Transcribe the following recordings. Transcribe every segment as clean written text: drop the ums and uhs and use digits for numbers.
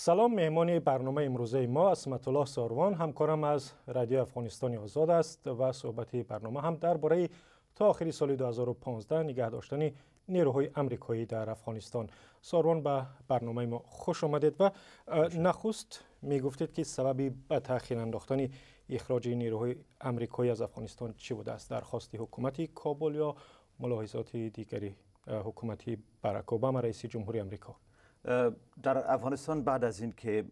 سلام، مهمان برنامه امروزه ما عصمت الله ساروان، همکارم از رادیو افغانستان آزاد است و صحبت برنامه هم درباره تا آخری سال 2015 نگه داشتن نیروهای امریکایی در افغانستان. ساروان، به برنامه ما خوش آمدید و نخست می گفتید که سبب به تأخیر انداختن اخراج نیروهای امریکایی از افغانستان چی بوده است؟ درخواست حکومت کابل یا ملاحظات دیگری حکومتی باراک اوباما، رئیس جمهوری امریکا؟ در افغانستان بعد از اینکه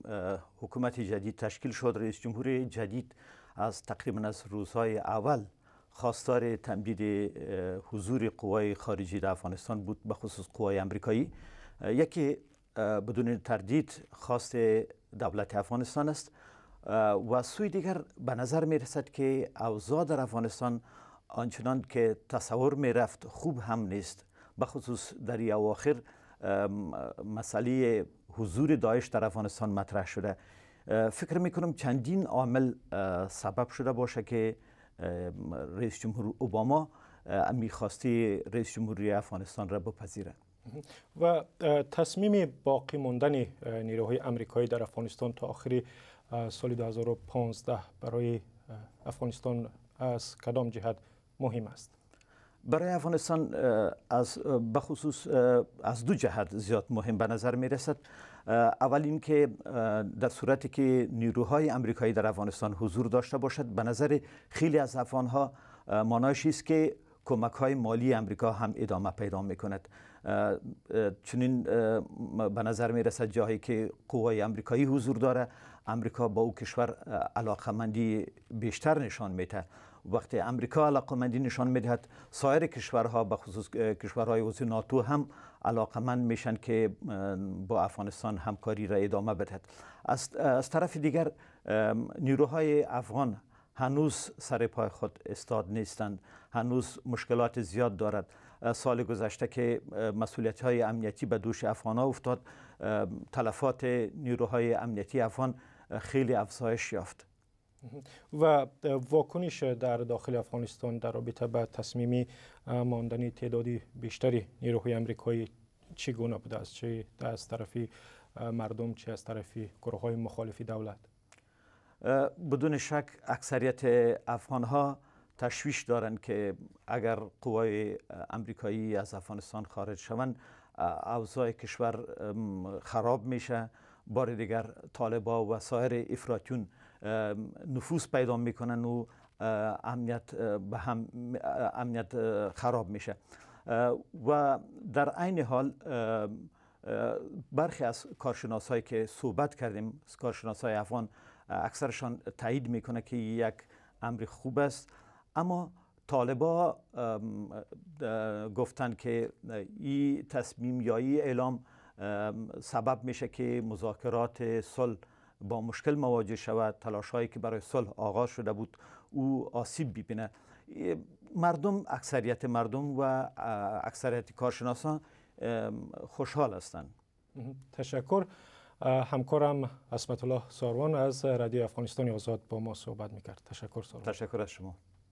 حکومت جدید تشکیل شد، رئیس جمهور جدید از تقریبا از روزهای اول خواستار تمدید حضور قوای خارجی در افغانستان بود، به خصوص قوای امریکایی. یکی بدون تردید خواست دولت افغانستان است و سوی دیگر به نظر می رسد که اوضاع در افغانستان آنچنان که تصور می رفت خوب هم نیست. به خصوص در اواخر مسئله حضور داعش در افغانستان مطرح شده. فکر می کنم چندین عامل سبب شده باشه که رئیس جمهور اوباما میخواستی رئیس جمهوری افغانستان را بپذیره. و تصمیم باقی ماندن نیروهای امریکایی در افغانستان تا آخر سال 2015 برای افغانستان از کدام جهت مهم است؟ برای افغانستان از بخصوص از دو جهت زیاد مهم به نظر می رسد. اول اینکه در صورتی که نیروهای امریکایی در افغانستان حضور داشته باشد، به نظر خیلی از افغانها معنایش است که کمک های مالی امریکا هم ادامه پیدا می کند. چنین به نظر می رسد جایی که قوای امریکایی حضور داره، امریکا با او کشور علاقمندی بیشتر نشان میده. وقتی امریکا علاقمندی نشان میدهد، سایر کشورها، به خصوص کشورهای عضو ناتو هم علاقمند میشن که با افغانستان همکاری را ادامه بدهد. از طرف دیگر نیروهای افغان هنوز سر پای خود استاد نیستند، هنوز مشکلات زیاد دارد. سال گذشته که مسئولیت های امنیتی به دوش افغان ها افتاد، تلفات نیروهای امنیتی افغان خیلی افزایش یافت. و واکنش در داخل افغانستان در رابطه به تصمیم ماندن تعدادی بیشتری نیروهای امریکایی چگونه بوده است؟ چه از طرف مردم، چه از طرف گروه های مخالف دولت؟ بدون شک اکثریت افغان ها تشویش دارند که اگر قوای امریکایی از افغانستان خارج شوند، اوضاع کشور خراب میشه. بار دیگر طالبا و سایر افراطیون نفوذ پیدا میکنن و امنیت به هم امنیت خراب میشه. و در عین حال برخی از کارشناس هایی که صحبت کردیم، کارشناس های افغان، اکثرشان تایید میکنه که یک امر خوب است، اما طالبا گفتن که این تصمیم یا این اعلام سبب میشه که مذاکرات صلح با مشکل مواجه شود، تلاش هایی که برای صلح آغاز شده بود او آسیب ببینه. مردم، اکثریت مردم و اکثریت کارشناسان خوشحال هستند. تشکر. همکارم عصمت الله ساروان از رادیو افغانستان آزاد با ما صحبت میکرد. تشکر ساروان. تشکر از شما.